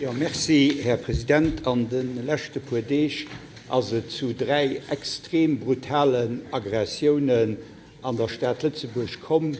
Jo, merci, Här President. An de leschte puer Deeg ass et zu 3 extrem brutalen Aggressiounen an der Stad Lëtzebuerg komm,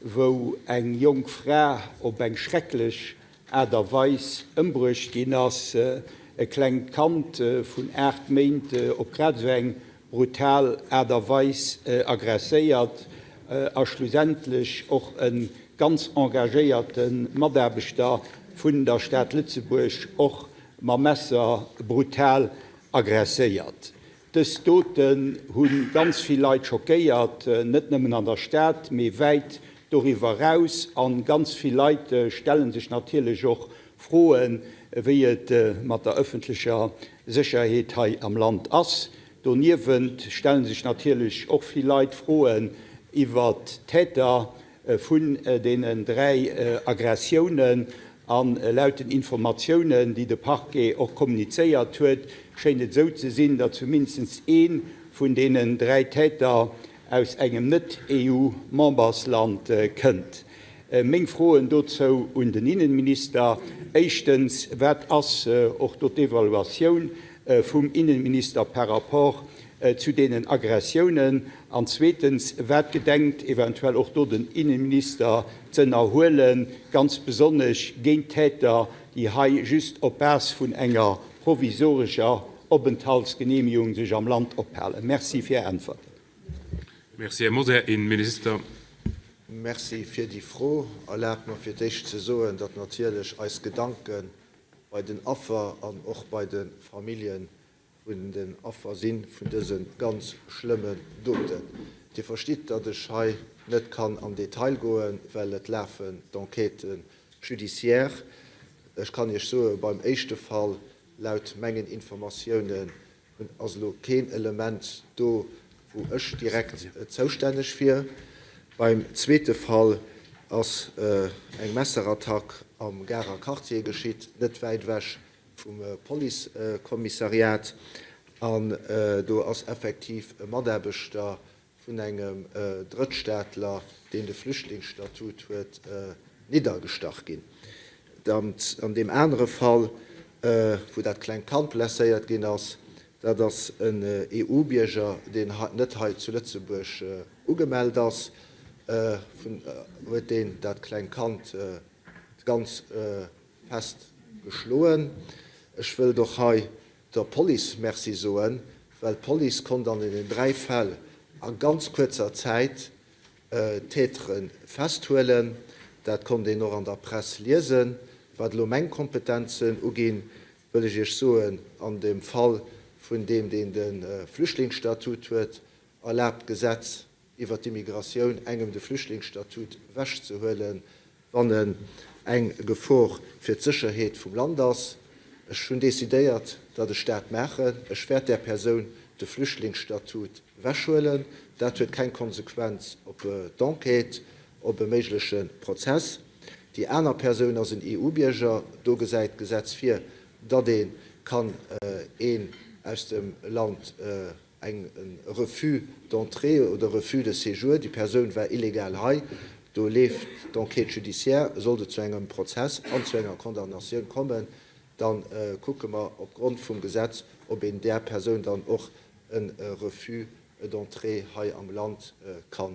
wou eng jonk Fra op eng schrecklech Aart a Weis ëmbruecht ginn ass, e klengt Kand vun 8 Méint op grad esou eng brutal Aart a Weis aggresséiert a schlussendlech och e ganz engagéierte Mataarbechter vun der Stad Lëtzebuerg och mam Messer brutal aggresséiert. Dës Doten hu ganz vill Leit schockéiert, net nëmmen an der Stad, mee wäit doriwwer eraus. A ganz vill Leit stelle sech natierlech och Froen, wéi et mat der ëffentlecher Sécherheet hei am Land ass. Doniewent stelle sech natierlech och vill Leit Froen iwwert d'Täter vun deenen 3 Aggressiounen. A laut den Informatiounen, déi de Parquet och kommunizéiert huet, schéint et esou ze sinn, datt zumindest ee vun deenen 3 Täter aus engem Net-EU-Membersland kënnt. Meng Froen dozou un den Innenminister, Éischtens, wat ass och do d'Evaluatioun vum Innenminister par rapport zu deenen Aggressiounen? An zweetens, wat gedenkt eventuell och do den Innenminister z'ënnerhuelen, ganz besonnesch géint Täter, déi hei just op Base vun enger provisorescher Openthaltsgenehmigung sech am Land ophalen? Merci fir Är Äntwerten. Merci, Här Mosar. Här Innenminister. Merci fir déi Fro. Erlaabt mer fir d'éischt ze soen, datt natierlech eis Gedanke bei den Affer an och bei de Famillje vun den Affer si vun dëse ganz schlëmmen Doten. Dir verstitt, datt ech hei net kann am Detail goen, well et lafen d'Enquêtes judiciaires. Ech kann Iech soen, beim éischte Fall, laut mengen Informatiounen, Ass elo keen Element do, wou ech direkt zoustänneg wier. Beim zweete Fall ass eng Messerattack am Garer Quartier geschitt, net wäit ewech vum Policekommissariat. An do ass effektiv e Mataarbechter vun engem Drëttstaatler, deen de Flüchtlingsstatut huet, niddergestach ginn. An deem anere Fall, wou dat klengt Kand blesséiert ginn ass, dat ass en EU-Bierger, deen net hei zu Lëtzebuerg ugemellt ass, huet deen dat klengt Kand ganz fest geschloen. Ech wëllt och hei der Police Merci soen, well d'Police konnt an deenen 3 Fäll a ganz kuerzer Zäit d'Tätere festhuelen. Dat konnt een och an der Press liesen. Wat elo meng Kompetenzen uginn, wëll ech Iech soen, an dem Fall vun deem, deen de Flüchtlingsstatut huet, erlaabt d'Gesetz iwwer d'Immigratioun engem de Flüchtlingsstatut wechzehuelen, wann en eng Gefor fir d'Sécherheet vum Land ass. Ech hunn decidéiert, datt ech dat maachen. Ech wäert där Persoun de Flüchtlingsstatut wechhuelen. Dat huet keng Konsequenz op d'Enquête, op e méigleche Prozess. Déi aner Persoun ass en EU-Bierger. Do gesäit d'Gesetz vir, datt ee kann een aus dem Land Eng Refus d'entrée oder Refus de séjour, déi Persoun war illegal hei, do leeft d'Enquête judiciaire. Sollt et zu engem Prozess an zu enger Condamnatioun kommen, da kucke mer opgrond vum Gesetz, ob een där Persoun dann och e Refus d'entrée hei am Land ka.